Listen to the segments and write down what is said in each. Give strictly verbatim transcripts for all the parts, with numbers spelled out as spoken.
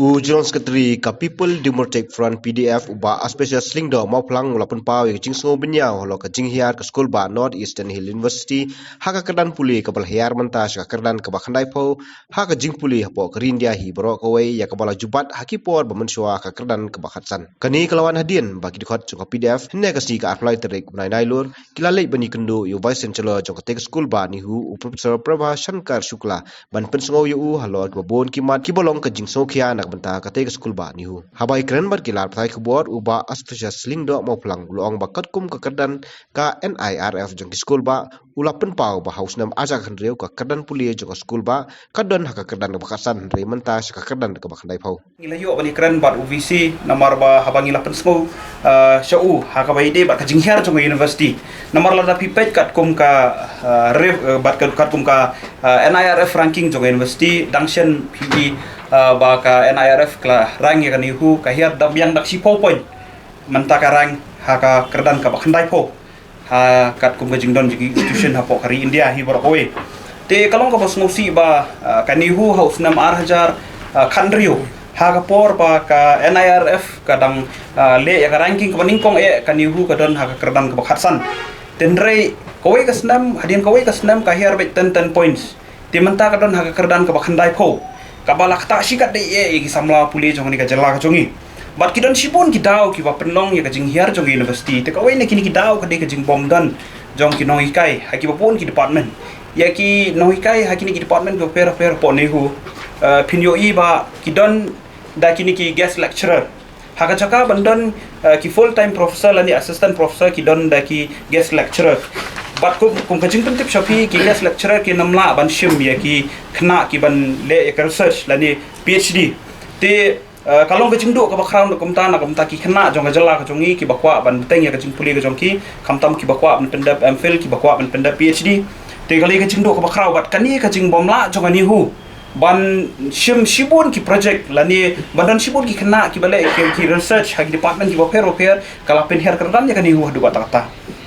U General Secretary ka People Democratic Front, P D F, u Bah Aspasias Lyngdoh Mawphlang, u la pynpaw ïa ka jingsngewbha halor ka jinghiar ka skulbah North Eastern Hill University ha ka kyrdan pule kaba la hiar mynta sha ka kyrdan kaba khyndai phew ha ka jingpule hapoh ka Ri India hi baroh kawei, ïa kaba la ju bat ha ki por ba mynshuwa ha ka kyrdan kaba khatsan. Kane ka la wan hadien ba ki dkhot jong ka P D F hynne ka sngi ka arphew lai tarik u bnai Nailur ki la leit ban ïakynduh ïa u Vice Chancellor jong katei ka skulbah NEHU, u Professor Prabha Shankar Shukla, ban pynsngew ïa u halor kiba bun ki mat kiba long ka jingsngewkhia na ka bynta katei ka skulbah NEHU. Haba ïakren bad ki lad pathai khubor, u Bah Aspasias Lyngdoh Mawphlang u la ong ba katkum ka kyrdan ka N I R F jong ki skulbah, u la pynpaw ba ha u snem ar hajar khathynriew ka kyrdan pule jong ka skulbah ka don ha ka kyrdan kaba khatsan, hynrei mynta sha ka kyrdan kaba khyndai phew. Ngi la ïoh ban ïakren bad u V C namar ba haba ngi la pynsngew, ah, sha u ha kaba ïadei bad ka jinghiar jong ka university. Namar lada phi peit katkum ka, ah, ref, eh, bad kat-, katkum ka, ah, N I R F ranking jong ka university, dang shen phi, ah, ba ka N I R F ka la rank ïa ka NEHU, ka hiar da biang da ka shiphew point. Mynta ka rank ha ka kyrdan kaba khyndai phew ha katkum ka jingdon jong ki institution hapoh ka Ri India hi baroh kawei. Te ka long kaba sngewsih ba, ah, ka NEHU ha u snem ar hajar, ah, khathynriew, ha ka por ba ka N I R F ka dang, ah, leh ïa ka ranking kaba nyngkong, eh, ka NEHU ka don ha ka kyrdan kaba khatsan. Te hynrei kawei ka snem, hadien kawei ka snem ka hiar beit ten, ten points. Te mynta ka don ha ka kyrdan kaba khyndai phew, kaba la ktah shikatdei eh ïa ki samla pule jong kane ka jylla ka jong ngi. Bad ki don shibun ki daw kiba pynlong ïa ka jinghiar jong ka university. Te kawei na kine ki daw ka dei ka jingbym don jong ki nonghikai ha kiba bun ki department. Ïa ki nonghikai ha kine ki department kiba pher pher hapoh NEHU, eh, phin ïohi ba ki don da kine ki guest lecturer. Ha ka jaka ban don, eh, ki full time professor lane assistant professor, ki don da ki guest lecturer. Bad kum, kum ka jingpyntip sha phi, ki guest lecturer kim lah ban shim ïa ki khynnah kiban leh ïa ka research lane P H D. Te, eh, ka long ka jingduh kaba khraw na kumta, na kumta ki khynnah jong ka jylla ka jong ngi kiba kwah ban bteng ïa ka jingpule ka jong ki, khamtam kiba kwah ban pyndep M Phil, kiba kwah ban pyndep P H D. Te ka long ka jingduh kaba khraw bad kane ka jingbym lah jong ka NEHU ban shim shibun ki project lane ban don shibun ki khynnah kiba leh ki, ki research ha ki department kiba pher bapher, ka la pynhiar kyrdan ïa ka NEHU haduh katta katta.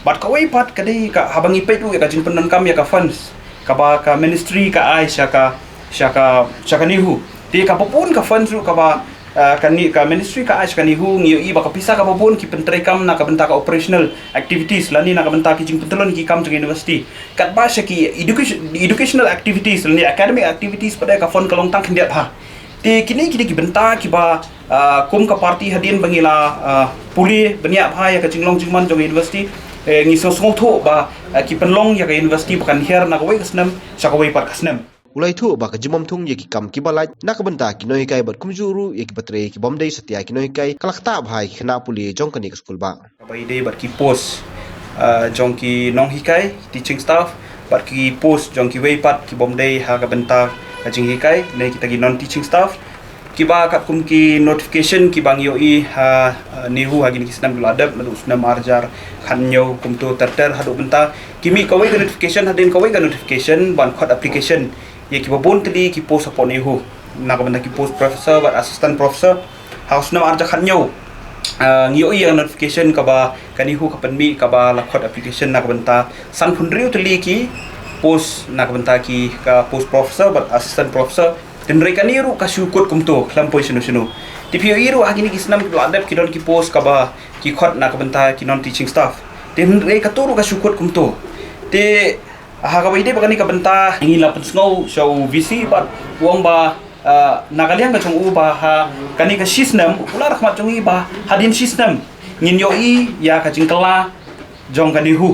Bad kawei pat ka dei ka, haba ngi peit ruh ïa ka jingpyndonkam ïa ka funds kaba ka ministry ka ai sha ka, sha ka, sha ka NEHU. Te kaba bun ka funds ruh kaba, ah, ka ni, ka ministry ka ai sha ka NEHU, ngi ïohi ba ka pisa kaba bun ki pyntreikam na ka bynta ka operational activities lane na ka bynta ki jingpyntyllun ki kam jong ka university. Katba sha ki education, educational activities lane academic activities pat ka fund ka long tang khyndiat bha. Te kine, kine ki bynta kiba, ah, kum ka party hadien ba ngi la, ah, pule bniah bha ïa ka jinglong jingman jong ka university, eh, ngi sngewthuh ba, ah, ki pynlong ïa ka university ba kan hiar na kawei ka snem sha kawei pat ka snem. U la ïathuh ba ka jingbym thung ïa ki kam kiba lait na ka bynta ki nonghikai bad kumjuh ruh ïa kiba trei kibym dei satia ki nonghikai ka la ktah bha ïa ki khynnah pule jong kane ka skulbah. Kaba ïadei bad ki post, ah, jong ki nonghikai, teaching staff, bad ki post jong kiwei pat kibym dei ha ka bynta ka jinghikai, ne kita ki non teaching staff. Kiba katkum ki notification kiba ngi ïohi ha, ah, NEHU ha kine ki snem ki la dep, naduh u snem ar hajar khathynñiew kumto ter ter haduh mynta. Ki mih kawei ka notification, hadien kawei ka notification ban khot application ïa kiba bun tylli ki post hapoh NEHU, na ka bynta ki post professor bad assistant professor. Ha u snem ar hajar khathynñiew, ah, ngi ïohi ïa ka notification kaba ka NEHU ka pynmih kaba la khot application na ka bynta sanphew hynriew tylli ki post na ka bynta ki, ka post professor bad assistant professor. Te hynrei kane ruh ka shu kut kumto, khlem poi shano shano. Te phi ïohi ruh ha kine ki snem kiba la dep ki don ki post kaba ki khot na ka bynta ki non teaching staff. Te hynrei kato ruh ka shu kut kumto. Te ha kaba ïadei bad kane ka bynta ngi la pynsngew sha u V C bad u ong ba, ah, na ka liang ka jong u ba ha kane ka shi snem, u la rah khmat jong ngi ba hadien shi snem ngin ïohi ïa ka jingkylla jong ka NEHU.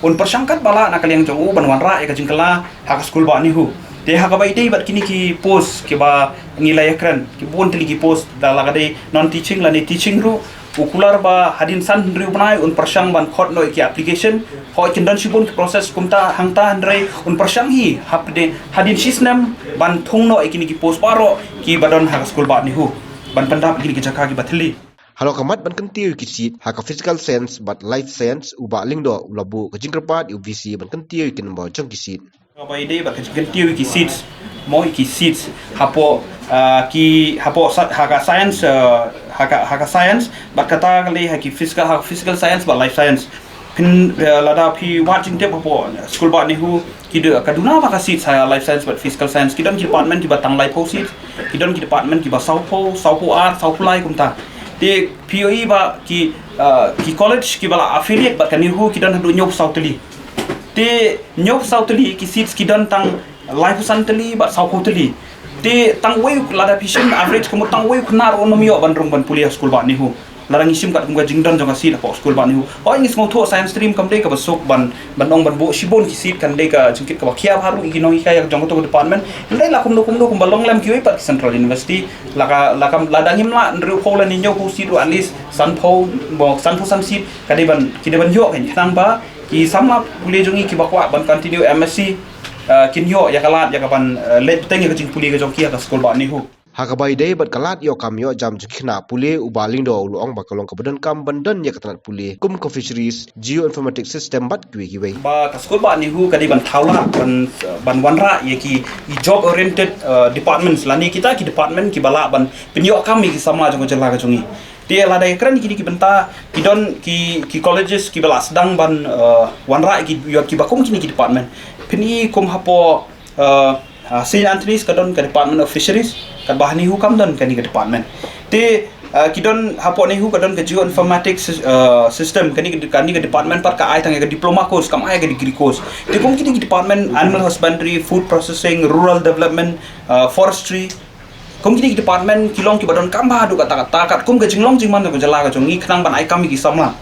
Un pyrshang katba lah na ka liang jong u ban wanrah ïa ka jingkylla ha ka skulbah NEHU. Te ha kaba ïadei bad kine ki post kiba ngi la ïakren, ki bun tylli ki post, da la ka dei non teaching lane teaching ruh, u kular ba hadien san hynriew bnai un pyrshang ban khot noh ïa ki application. Hooid kin don shibun ki process kumta hangta, hynrei un pyrshang hi hapdeng hadien shi snem ban thung noh ïa kine ki post baroh kiba don ha ka skulbah NEHU, ban pyndap ïa kine ki jaka kiba thylli. Halor ka mat ban kyntiew ïa ki seat ha ka physical science bad life science, u Bah Lyngdoh u la buh ka jingkyrpad ïa u V C ban kyntiew ïa ki number jong ki seat. Kaba ïadei bad ka jingkyntiew ïa ki seats, mo, ïa ki seats hapoh, ah, ki, hapoh sa-, ha ka science, ah, ha ka, ha ka science, bad kata ka lei ha ki physical, ha ka physical science bad life science. Phin, eh, lada phi wad jingtip hapoh School Bah NEHU, ki don, ka duna ba ka seat sha Life Science bad Physical Science, ki don ki department kiba tang laiphew seat, ki don ki department kiba sawphew, sawphew ar, sawphew lai kumta. Te phi ïohi ba ki, eh, ki college kiba la affiliate bad ka NEHU ki don haduh hynñiewphew saw tylli. Te hynñiewphew saw tylli ki seats ki don tang laiphew san tylli bad sawphew tylli. Te tang uwei u, lada phi shim average ka mut tang uwei u khynnah ruh un ym ïoh ban rung ban pule ha School Bah NEHU. Lada ngi shim katkum ka jingdon jong ka seat hapoh School Bah NEHU. Hooid, ngi sngewthuh science stream kam dei kaba suk ban, ban ong ban buh shibun ki seat, kan dei ka jingkit kaba khia bha ruh ïa ki nonghikai jong kato ka department. Hynrei la kumno kumno kumba long lem kiwei pat ki Central University, la ka, la kam, lada ngim lah hynriewphew lane hynñiewphew seat ruh, at least sanphew, mo, sanphew san seat, ka dei ban, ki dei ban ïoh, kan, khnang ba ki samla pule jong ngi kiba kwah ban continue M Sc, eh, kin ïoh ïa ka lad ïa ka ban, eh, leit bteng ïa ka jingpule ka jong ki ha ka School Bah NEHU. Ha kaba ïadei bad ka lad ïoh kam ïoh jam jong ki khynnah pule, u Bah Lyngdoh u la ong ba ka long kaba donkam ban don ïa ka tnat pule kum ka Fisheries, Geoinformatics System bad kiwei kiwei. Ba ka School Bah NEHU ka dei ban thaw lad ban, ban wanrah ïa ki, ki job oriented, eh, departments, lane kita ki department kiba lah ban pynïoh kam ïa ki samla jong ka jylla ka jong ngi. Te lada ïa kren kine ki bynta, ki don ki, ki colleges kiba la sdang ban, eh, wanrah ïa ki, ïa kiba kum kine ki department. Phin i kum hapoh, eh, ah, Saint Anthony's ka don ka Department of Fisheries, katba ha NEHU kam don kane ka department. Te, eh, ki don hapoh NEHU ka don ka Geoinformatics sys-, eh, System, kane ka, kane ka department pat ka ai tang ïa ka diploma course, kam ai ïa ka degree course. Te kum kine ki department, Animal Husbandry, Food Processing, Rural Development, eh, Forestry, kum kine ki department ki long kiba donkam bha haduh katta katta, katkum ka jinglong jingman ka jylla ka jong ngi, khnang ban ai kam ïa ki samla.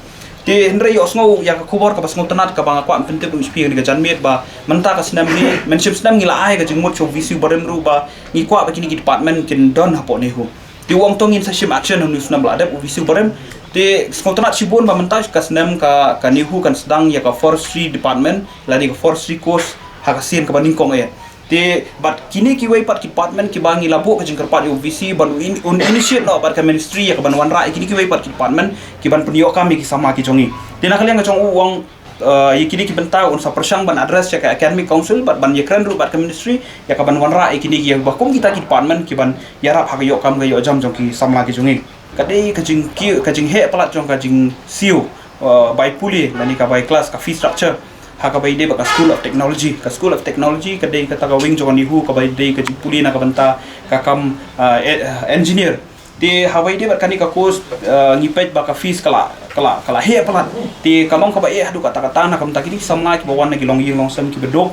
Te hynrei ïohsngew ïa ka khubor kaba sngewtynnat kaba nga kwah pyntip ruh sha phi ha kane ka janmiet ba mynta ka snem hi, mynshim snem ngi la ai ka jingmut sha u VC barim ruh ba ngi kwah ba kine ki department kin don hapoh NEHU. Te u ong to ngin sa shim action ha une u snem ba la dep, u VC barim. Te sngewtynnat shibun ba mynta ka snem ka, ka NEHU kan sdang ïa ka Forestry Department lane ka Forestry Course ha ka sien kaba nyngkong eh. Te bad kine kiwei pat ki department kiba ngi la buh ka jingkyrpad ïa u VC ban un in-, un initiate noh bad ka ministry ïa kaban wanrah ïa kine kiwei pat ki department kiban pynïoh kam ïa ki samla ki jong ngi. Te na ka liang ka jong u, u ong, eh, ïa kine ki bynta un sa pyrshang ban address ïa ka Academic Council bad ban ïakren ruh bad ka ministry ïa kaban wanrah ïa kine kiba kum kita ki department kiban ïarap ha ka ïoh kam ka ïoh jam jong ki samla ki jong ngi. Ka dei ka jingkiew, ka jingheh palat jong ka jingsiew, eh, bai pule lane ka bai class, ka fee structure ha kaba ïadei bad ka School of Technology. Ka School of Technology ka dei kata ka wing jong ka NEHU kaba ïadei ka jingpule na ka bynta ka kam, ah, e-, ah, engineer. Te ha kaba ïadei bad kane ka course, ah, ngi peit ba ka fees ka la, ka la, ka la heh palat. Te ka long kaba eh haduh katta katta na ka bynta kine ki samla kiba wan na ki longïing longsem kiba duk,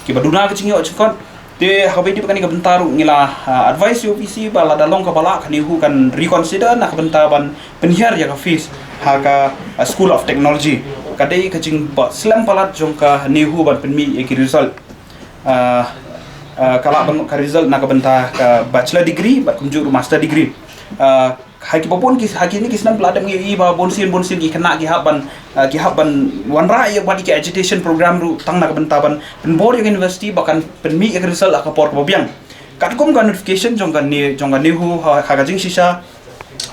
kiba duna ka jingïoh jingkot. Te ha kaba ïadei bad kane ka bynta ruh ngi la, ah, advice ïa u VC ba lada long kaba lah ka NEHU kan reconsider na ka bynta ban pynhiar ïa ka fees ha ka, ah, School of Technology. Ka dei ka jingba slem palat jong ka NEHU ban pynmih ïa ki result. Ah, ah, ka lah ban ka result na ka bynta ka bachelor degree bad kumjuh ruh master degree. Ah, ha kiba bun ki, ha kine ki snem ba la dep ngi ïohi ba bun sien bun sien ki khynnah ki hap ban, ah, ki hap ban wanrah ïa bad ïa ki agitation program ruh tang na ka bynta ban pynbor ïa ka university ba kan pynmih ïa ka result ha ka por kaba biang. Katkum ka notification jong ka NE-, jong ka NEHU ha, ha ka jingshisha,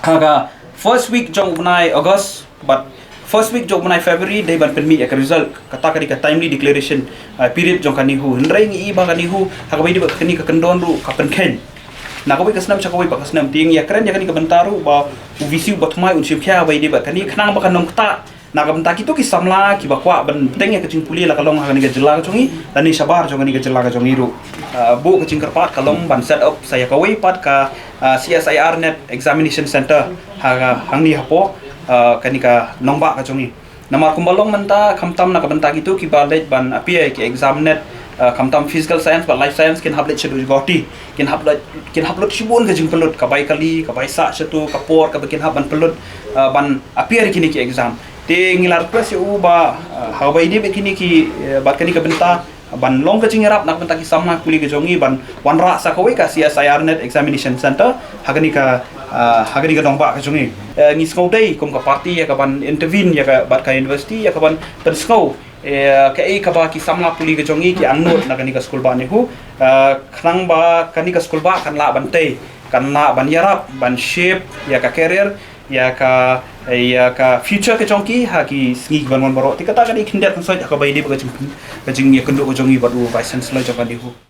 ha ka first week jong u bnai August bad first week jong u bnai February dei ban pynmih ïa ka result. Kata ka dei ka timely declaration, ah, period jong ka NEHU. Hynrei ngi i ba ka NEHU ha kaba ïadei bad kane ka kyndon ruh ka pynkheiñ na kawei ka snem sha kawei pat ka snem. Te ngi ïakren ïa kane ka bynta ruh ba u VC u ba thymmai un shim khia ha kaba ïadei bad kane khnang ba kan ym ktah na ka bynta kito ki samla kiba kwah ban bteng ïa ka jingpule, la ka long ha kane ka jylla ka jong ngi lane shabar jong kane ka jylla ka jong ngi ruh. Ah, buh ka jingkyrpad ka long ban set up sa ïa kawei pat ka, ah, CSIR NET Examination Center ha, hangne hapoh, ah, kane ka nongbah ka jong ngi. Namar kumba long mynta, khamtam na ka bynta kito kiba leit ban appear ïa ki exam NET, ah, khamtam Physical Science bad Life Science kin hap leit shaduh Guwahati, kin hap leit, kin hap lut shibun ka jingpynlut, ka bai kali, ka bai sah shato, ka por kaba kin hap ban pynlut, ah, ban appear ïa kine ki exam. Te ngi la request ïa u ba, ah, ha kaba ïadei bad kine ki, eh, bad kane ka bynta, ban long ka jingïarap na ka bynta ki samla pule ka jong ngi ban wanrah sa kawei ka CSIR NET Examination Center ha kane ka, ah, ha kane ka nongbah ka jong ngi. Eh, ngi sngewdei kum ka party ïa kaban intervene ïa ka bad ka university ïa kaban pynsngew, eh, kaei kaba ki samla pule ka jong ngi ki angnud na kane ka School Bah NEHU, eh, khnang ba kane ka School Bah kan lah ban tei, kan lah ban ïarap, ban shape ïa ka career, ïa ka, ïa ka future ka jong ki ha ki sngi kiban wan baroh. Te kata ka dei khyndiat khynsoit ha kaba ïadei bad ka jing, ka jingïakynduh ka jong ngi bad u Vice Chancellor jong ka NEHU.